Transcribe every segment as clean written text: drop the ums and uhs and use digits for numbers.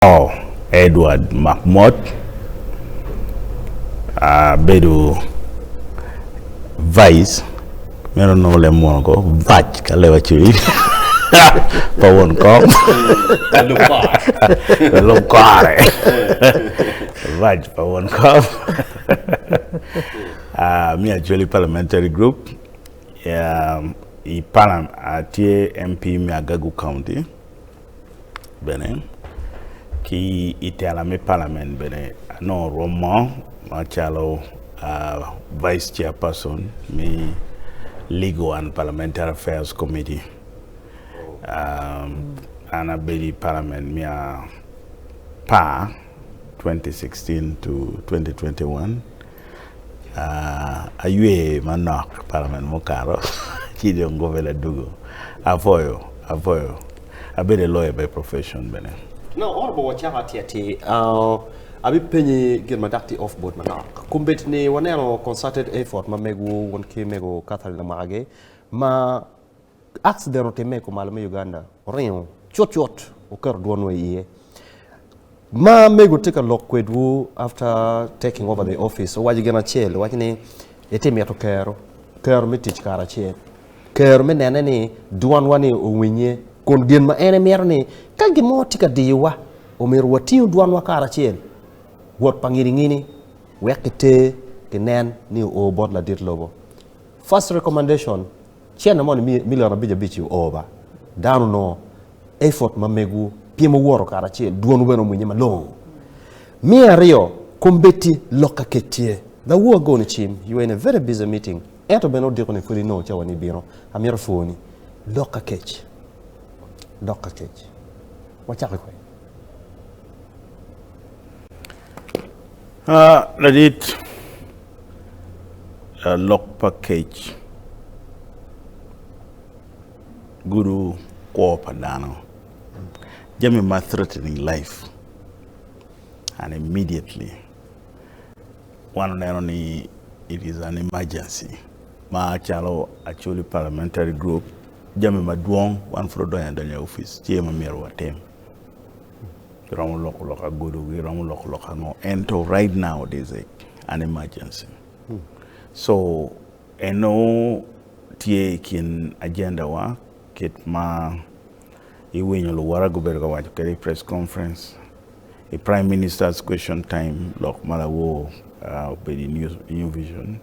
Paul Edward Makmot abedo vice meno nongo leb muno ko vac ka leb acoli pa won kom lalub kore vac pa won kom me Acholi Parliamentary Group i atye MP me Agagu County. bene ki i tela me palament bene anongo rwom mo macalo vice chairperson me legal and parliamentary affairs committee an abedo i palament me apar 2016 to 2021 aywe manok i palament mukato ci dong gubedo adugo apwoyo apwoyo. Abedo a lawyer by profession bene. No, honorable wacako atir atir. Abipenyi gin ma dok tye off board manok. Kombeddi ni waneno concerted effort ma megwu wun ki mego Catherine Lamwakagi ma accident otimme i kumalo me Uganda oringo cut cut oketo dwonwa iye. Ma mego tye ka lok kwedwu after taking over the office owaco gin acel owaco ni etye mito kero, kero me tic karacel. Kero me nene ni dwanwa ni owinye kun gin ma en emito ni ka gin mo tye ka diyowa omyero watingu dwanwa karacel wot pa ngini-ngini wek kiter kinen ni oo bot ladit lobo. First recommendation, cene moni million abic abic-ci oo ba dano onongo effort ma megwu pien wuwoto karacel dwanwu bene omwinye malongo. Me aryo, kombeddi lok ka kec tye. Lawor agoni cim, you are in a very busy meeting. Ento bene odiko ni pud inongo cawa ni ibino, amito pwoni. Lok ka kec. Lok ka kec. Wacako ki kwede. Ladit, lok pa kec gudo kwo pa dano. Jami ma threatening life and immediately. Wan oneno ni it is an emergency ma calo Acholi Parliamentary Group jami madwong wan pud odonyo adonya i opic tye ma myero watim. Giromo loko lok agudo, giromo loko lok ango ento right now it is an emergency. So eno tye i kin agenda wa kit ma iwinyo luwota gubedo ka waco kwede i press conference. I Prime Minister's Question Time lok ma lawor obedo i New Vision,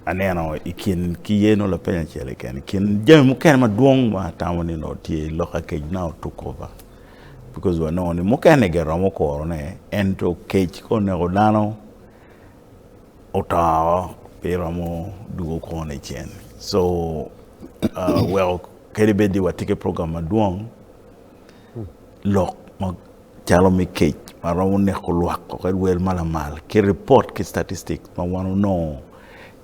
aneno i kin ki ye nongo lapeny acel keken i kin jami mukene madwong ma atamo ni onongo tye lok akec now took over because wanongo ni mukene giromo kurone ento kec ka oneko dano oto pe romo dwogo kwone cen so weko kadi bed ni watye ki program madwong lok ma calo me kec ma romo neko lwak woko i wel ma lamal ki ripot ki statistics ma wan onongo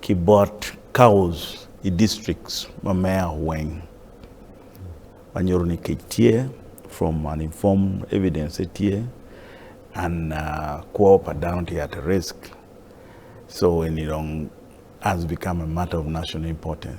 ki bot CAOs i districts ma mea weng ma nyuto ni kec tye from an informed evidence tye and kwo pa dano tye at risk so eni dong has become a matter of national importance.